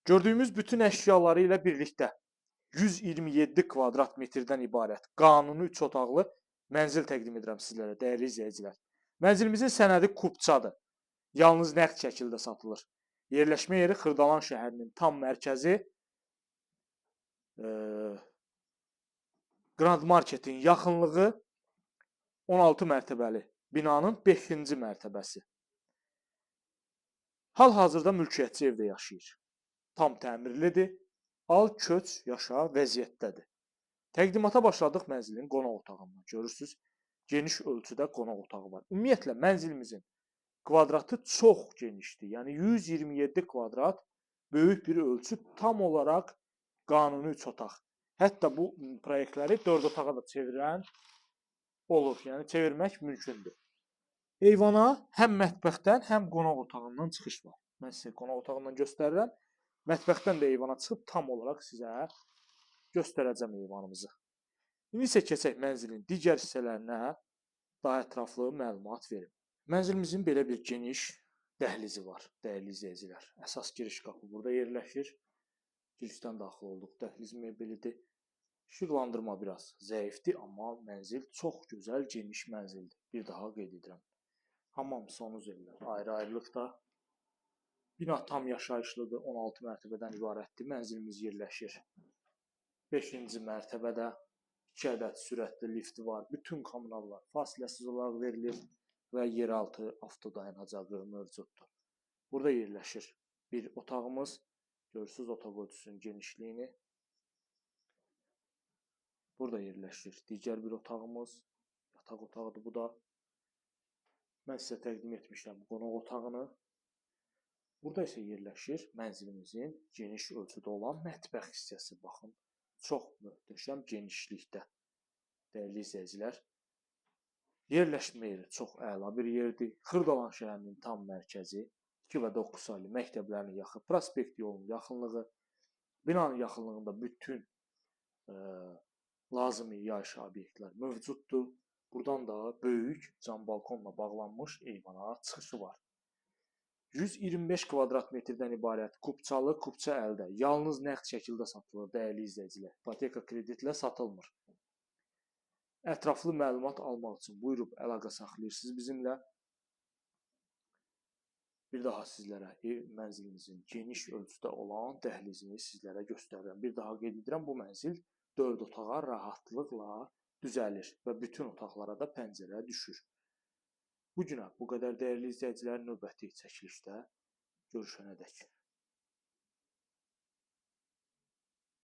Gördüyümüz bütün əşyaları ilə birlikdə 127 kvadrat metrdən ibarət qanuni 3 otaqlı mənzil təqdim edirəm sizlərə, dəyərli izləyicilər. Mənzilimizin sənədi kupçadır. Yalnız nəqd şəkildə satılır. Yerləşmə yeri Xırdalan şəhərinin tam mərkəzi, Grand Marketin yaxınlığı, 16 mərtəbəli binanın 5-ci mərtəbəsi. Hal-hazırda mülkiyyətçi evdə yaşayır. Tam təmirlidir, al, köç, yaşa vəziyyətdədir. Təqdimata başladıq mənzilin qonaq otağından. Görürsünüz, geniş ölçüdə qonaq otağı var. Ümumiyyətlə, mənzilimizin kvadratı çox genişdir. Yəni, 127 kvadrat böyük bir ölçü, tam olaraq qanuni 3 otaq. Hətta bu proyektləri 4 otağa da çevirən olur. Yəni, çevirmək mümkündür. Eyvana həm mətbəxdən, həm qonaq otağından çıxış var. Mən sizə qonaq otağından göstərirəm. Mətbəxdən də eyvana çıxıb tam olaraq sizə göstərəcəm eyvanımızı. İndi isə keçək mənzilin digər hissələrinə, daha ətraflı məlumat verim. Mənzilimizin belə bir geniş dəhlizi var, dəyərli izləyicilər. Əsas giriş qapı burada yerləşir. Girişdən daxil olduq. Dəhliz mebelidir. İşıqlandırma biraz zəifdir, amma mənzil çox gözəl, geniş mənzildir. Bir daha qeyd edirəm. Hamam, sanuzellər ayrı-ayrılıqda. Bina tam yaşayışlıdır, 16 mərtəbədən ibarətdir. Mənzilimiz yerləşir 5-ci mərtəbədə. 2 ədəd sürətli lifti var. Bütün kommunallar fasiləsiz olaraq verilir və yeraltı avtodayanacağı mövcuddur. Burada yerləşir bir otağımız. Görürsünüz otaq ölçüsünün genişliyini. Burada yerləşir digər bir otağımız. Yataq otağıdır bu da. Mən sizə təqdim etmişəm qonaq otağını. Burada isə yerləşir mənzilimizin geniş ölçüdə olan mətbəx hissəsi. Baxın, çox möhtəşəm genişlikdə, dəyərli izləyicilər. Yerləşmə yeri çox əla bir yerdir. Xırdalan şəhərinin tam mərkəzi, 2 və 9 saylı məktəblərinin yaxın, prospekt yolunun yaxınlığı, binanın yaxınlığında bütün lazımi yaşayış obyektlər mövcuddur. Buradan da böyük cam balkonla bağlanmış eyvana çıxışı var. 125 kvadrat metrdən ibarət kupçalı, kupça əldə, yalnız nəqd şəkildə satılır, dəyərli izləyicilər. İpoteka kreditlə satılmır. Ətraflı məlumat almaq üçün buyurub əlaqə saxlayırsınız bizimlə. Bir daha sizlərə mənzilimizin geniş ölçüdə olan dəhlizini sizlərə göstərirəm. Bir daha qeyd edirəm, bu mənzil 4 otağa rahatlıqla düzəlir və bütün otaqlara da pəncərə düşür. Bu günə bu qədər, dəyərli izləyicilər, növbəti çəkilişdə görüşənədək.